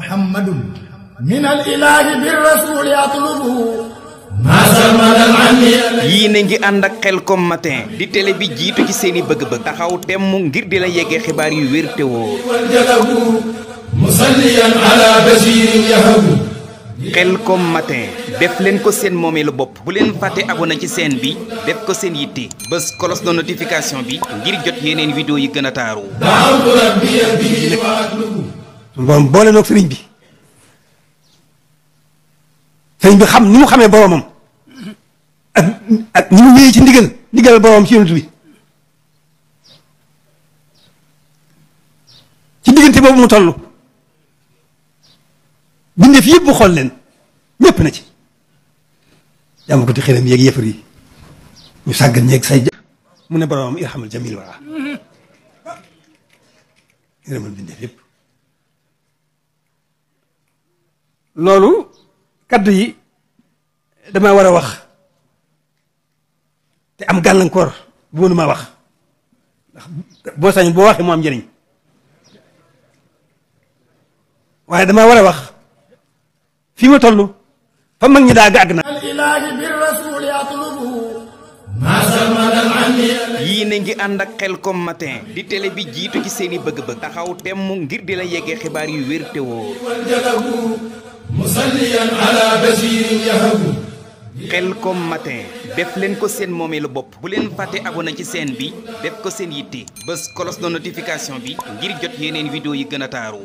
muhammadun min al ilahi bir rasul yatlubu yii na ngi ànd ak Khelcom matin di télé bi jiitu ci seeni bëgg-bëgg taxaw temm ngir di la yeggee xibaar yu wér te wóor musalliyan ala basirin yahabu Khelcom matin def leen ko seen moomeelu bopp bu leen fàtte abonné ci chaîne bi def ko seen yitte bés cloche de notification bi ngir jot yeneen vidéo yi gën a taaru moom boole noog sëriñ bi xam ni mu xamee boromam ak ni mu wéyee ci ndigal boromam ci yonent bi ci diggante boobu mu toll bindeef yëpp bu xool leen ñëpp na ci jàmm ko di xëram yeeg yëfar yi ñu sàggan ñeeg say mu ne boromam irhamal jamil wara yërëmal bindeef yëpp loolu kaddu yi dama war a wax te am gàllankoor bu mënuma wax ndax boo sañ boo waxee mu am njëriñ waaye dama war a wax fii ma toll fa mag ñi daa gàgg na yii na ngi ànd ak Khelcom matin di télé bi jiitu ci seeni bëgg-bëgg taxaw temm ngir di la yeggee xibaar yu wér te wóor musalliyan ala basirin yahabu Khelcom matin def leen ko seen moomeelu bopp bu leen fàtte abonné ci chaîne bi def ko seen yitte bés cloche de notification bi ngir jot yeneen vidéo yi gën a taaru